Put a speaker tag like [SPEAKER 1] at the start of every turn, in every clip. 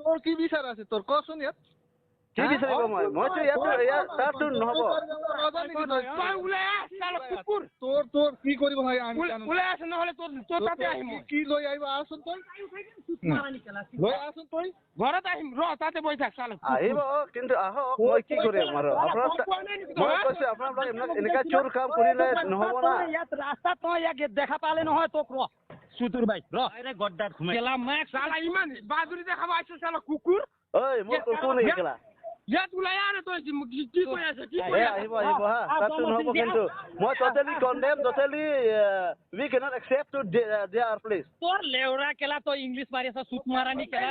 [SPEAKER 1] তোৰ কি বিচাৰ আছে তোৰ কচোন ইয়াত?
[SPEAKER 2] কি বিচাৰিব? মই মইতো ইয়াত তাততো নহ'ব।
[SPEAKER 1] তোৰ তোৰ কি কৰিব?
[SPEAKER 3] ওলাই আছে নহ'লে তোৰ তাতে আহিম।
[SPEAKER 1] কি লৈ আহিব? আহচোন তই, লৈ আহচোন তই।
[SPEAKER 3] ঘৰত আহিম ৰ, তাতে বহি থাক চাল।
[SPEAKER 2] আহিব কিন্তু আহক, মই কি কৰিম আৰু? আপোনাক মই কৈছো, আপোনালোক এনেকা চোৰ কাম কৰিলে নহ'ব না।
[SPEAKER 4] ইয়াত ৰাস্তাত তই ইয়াক দেখা পালে নহয় তোক, ৰ চুতুৰ ভাই ৰ।
[SPEAKER 5] গদ্দাত সোমাই
[SPEAKER 3] কেলা মাক চালা, ইমান বাজুৰি দেখাব আহিছ চালা কুকুৰ।
[SPEAKER 2] ঐ, মোৰ কুকুৰ নেকি কেলা?
[SPEAKER 3] ইয়াত ওলাই আহ তই, কি কৈ আছ? কি
[SPEAKER 2] কৈ? আহিব আহিব, হা, তাততো নহ'ব কিন্তু। মই totally condemn, totally we cannot accept to there place.
[SPEAKER 4] তোৰ লেওৰা কেলা, তই ইংলিছ মাৰি আছ, চুট মাৰানি কেলা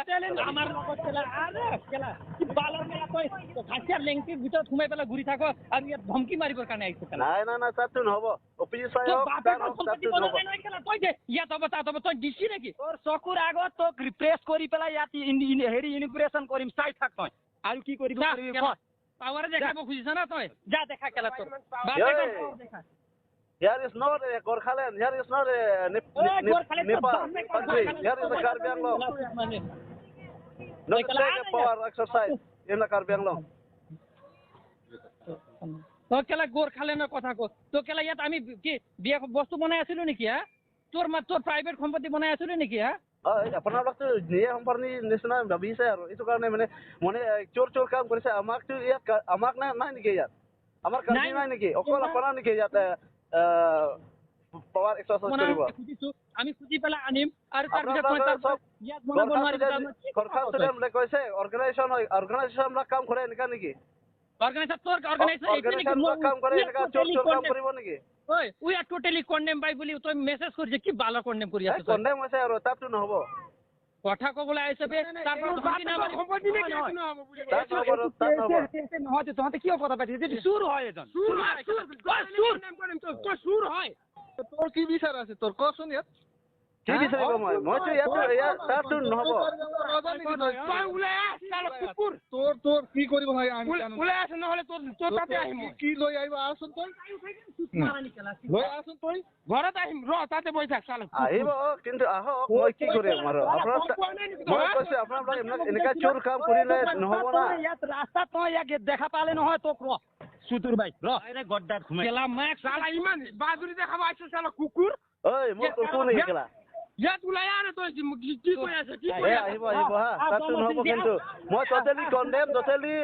[SPEAKER 4] আমাৰ লগত কেলা। আৰে কেলা, কি বালৰ কেলা, তই খাচিয়াৰ লেংটিৰ ভিতৰত সোমাই পেলাই ঘূৰি থাক আৰু ইয়াত ধমকি মাৰিবৰ কাৰণে আহিছ কেলা।
[SPEAKER 2] নাই নাই নাই, তাততো নহ'ব। অফিচ চাই
[SPEAKER 4] হওক, কেলা তই যে ইয়াত হ'ব তাত হ'ব, তই দিছি নেকি? তোৰ চকুৰ আগত তোক ৰিপ্ৰেছ কৰি পেলাই ইয়াত হেৰি ইনগ্ৰেশ্যন কৰিম, চাই থাক তই। আৰু কি কৰিবি?
[SPEAKER 3] পাৱাৰে দেখাব খুজিছ না তই?
[SPEAKER 4] যা দেখা কেলা তোৰ।
[SPEAKER 2] Here is not a Gorkhaland, here is not a Nepal country, here is a Karbi Anglong. Not to take a power exercise in the Karbi Anglong.
[SPEAKER 3] তই কেলা গোৰ্খালেণ্ডৰ কথা ক। তই কেলা ইয়াত আমি কি বিয়া বস্তু বনাই আছিলো নেকি? হা, তোৰ তোৰ প্ৰাইভেট সম্পত্তি বনাই আছিলো নেকি? হা,
[SPEAKER 2] আপোনালোকতো নিজে সম্পত্তি নিচিনা ভাবিছে আৰু এইটো কাৰণে মানে মানে চোৰ চোৰ কাম কৰিছে। আমাকতো ইয়াত আমাক নাই নাই নেকি? ইয়াত আমাৰ কাৰ্বি নাই নেকি? অকল আপোনাৰ নেকি ইয়াত পাৱাৰ এক্সাৰচাইজ কৰিব?
[SPEAKER 3] আমি খুজি পেলাই আনিম আৰু তাৰপিছত
[SPEAKER 2] ইয়াত বনাব নোৱাৰিব। গোৰ্খা ষ্টুডেণ্ট কৈছে অৰ্গেনাইজেশ্যন হয়, অৰ্গেনাইজেশ্যন বিলাক কাম কৰে এনেকা নেকি?
[SPEAKER 3] অৰ্গেনাইজেশ্যন তোৰ অৰ্গেনাইজেশ্যন
[SPEAKER 2] কাম কৰে এনেকা চোৰ চোৰ কাম কৰিব নেকি?
[SPEAKER 3] ঐ, we are totally condemn by বুলি তই মেছেজ কৰিছে, কি বালৰ কণ্ডেম কৰি আছ?
[SPEAKER 2] কণ্ডেম হৈছে আৰু তাততো নহ'ব।
[SPEAKER 3] কথা ক'বলৈ আহিছে বে, তাৰপৰা
[SPEAKER 4] নহয়। তহঁতে কিয় কথা পাতিছ? চুৰ হয় এজন,
[SPEAKER 3] চুৰ হয়।
[SPEAKER 1] তোৰ কি বিচাৰ আছে তোৰ কচোন ইয়াত?
[SPEAKER 2] কি বিচাৰিব? মই মইতো ইয়াত তাততো নহ'ব।
[SPEAKER 1] তোৰ তোৰ কি কৰিব?
[SPEAKER 3] ওলাই আছে নহ'লে তোৰ তাতে আহিম।
[SPEAKER 1] কি লৈ আহিব? আহচোন তই, লৈ আহচোন তই।
[SPEAKER 3] ঘৰত আহিম ৰ, তাতে বহি থাক চাল।
[SPEAKER 2] আহিব কিন্তু আহক, মই কি কৰিম আৰু? আপোনাক মই কৈছো, আপোনালোক এনেকা চোৰ কাম কৰিলে নহ'ব না।
[SPEAKER 4] ইয়াত ৰাস্তাত তই ইয়াক দেখা পালে নহয় তোক, ৰ চুতুৰ ভাই ৰ।
[SPEAKER 5] গদ্দাত সোমাই
[SPEAKER 3] কেলা মাক চালা, ইমান বাজুৰি দেখাব আহিছ চালা কুকুৰ।
[SPEAKER 2] ঐ, মোৰ কুকুৰ নেকি কেলা?
[SPEAKER 3] ইয়াত ওলাই আহ তই, কি কৈ আছ? কি
[SPEAKER 2] কৈ? আহিব আহিব, হা, তাততো নহ'ব কিন্তু। মই totally condemn, totally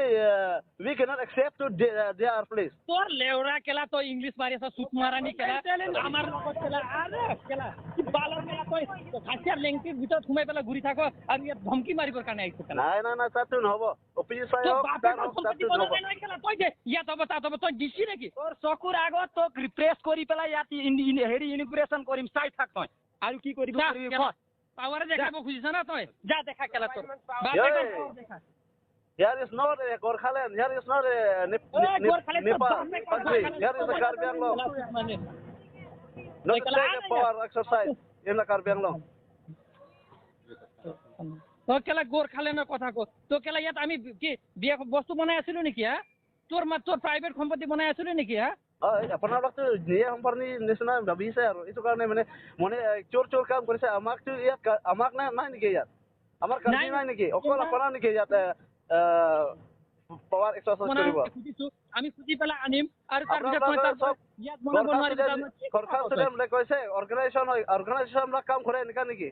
[SPEAKER 2] we cannot accept to there place.
[SPEAKER 3] তোৰ লেওৰা কেলা, তই ইংলিছ মাৰি আছ, চুট মাৰানি কেলা আমাৰ লগত কেলা। আৰে কেলা, কি বালৰ কেলা, তই খাচিয়াৰ লেংটিৰ ভিতৰত সোমাই পেলাই ঘূৰি থাক আৰু ইয়াত ধমকি মাৰিবৰ কাৰণে আহিছ কেলা।
[SPEAKER 2] নাই নাই নাই, তাততো নহ'ব। অফিচ চাই হওক, তাততো নহ'ব।
[SPEAKER 3] তই যে ইয়াত হ'ব তাত হ'ব, তই দিছি নেকি?
[SPEAKER 4] তোৰ চকুৰ আগত তোক ৰিপ্ৰেছ কৰি পেলাই ইয়াত হেৰি ইনগ্ৰেশ্যন কৰিম, চাই থাক তই। আৰু কি কৰিবি?
[SPEAKER 3] পাৱাৰে দেখাব খুজিছ না তই?
[SPEAKER 4] যা দেখা কেলা তোৰ।
[SPEAKER 2] Here is not a Gorkhaland, here is not a Nepal country, here is a Karbi Anglong. Not to take a power exercise in the Karbi Anglong.
[SPEAKER 3] তই কেলা গোৰ্খালেণ্ডৰ কথা ক। তই কেলা ইয়াত আমি কি বিয়া বস্তু বনাই আছিলো নেকি? হা, তোৰ তোৰ প্ৰাইভেট সম্পত্তি বনাই আছিলো নেকি? হা,
[SPEAKER 2] আপোনালোকতো নিজে সম্পত্তি নিচিনা ভাবিছে আৰু এইটো কাৰণে মানে মানে চোৰ চোৰ কাম কৰিছে। আমাকতো ইয়াত আমাক নাই নাই নেকি? ইয়াত আমাৰ কাৰ্বি নাই নেকি? অকল আপোনাৰ নেকি ইয়াত পাৱাৰ এক্সাৰচাইজ কৰিব?
[SPEAKER 3] আমি খুজি পেলাই আনিম আৰু তাৰপিছত ইয়াত বনাব নোৱাৰিব।
[SPEAKER 2] গোৰ্খা ষ্টুডেণ্ট কৈছে অৰ্গেনাইজেশ্যন হয়, অৰ্গেনাইজেশ্যন বিলাক কাম কৰে এনেকা নেকি?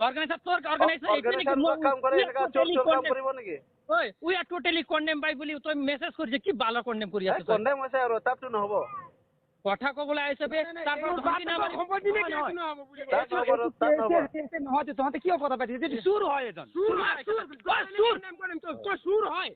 [SPEAKER 3] অৰ্গেনাইজেশ্যন তোৰ অৰ্গেনাইজেশ্যন
[SPEAKER 2] কাম কৰে এনেকা চোৰ চোৰ কাম কৰিব নেকি?
[SPEAKER 3] ঐ, we are totally condemn by বুলি তই মেছেজ কৰিছে, কি বালৰ কণ্ডেম কৰি আছ?
[SPEAKER 2] কণ্ডেম হৈছে আৰু তাততো নহ'ব।
[SPEAKER 3] কথা ক'বলৈ আহিছে বে, তাৰপৰা
[SPEAKER 4] নহয়। তহঁতে কিয় কথা পাতিছ? চুৰ হয় এজন,
[SPEAKER 3] চুৰ হয়।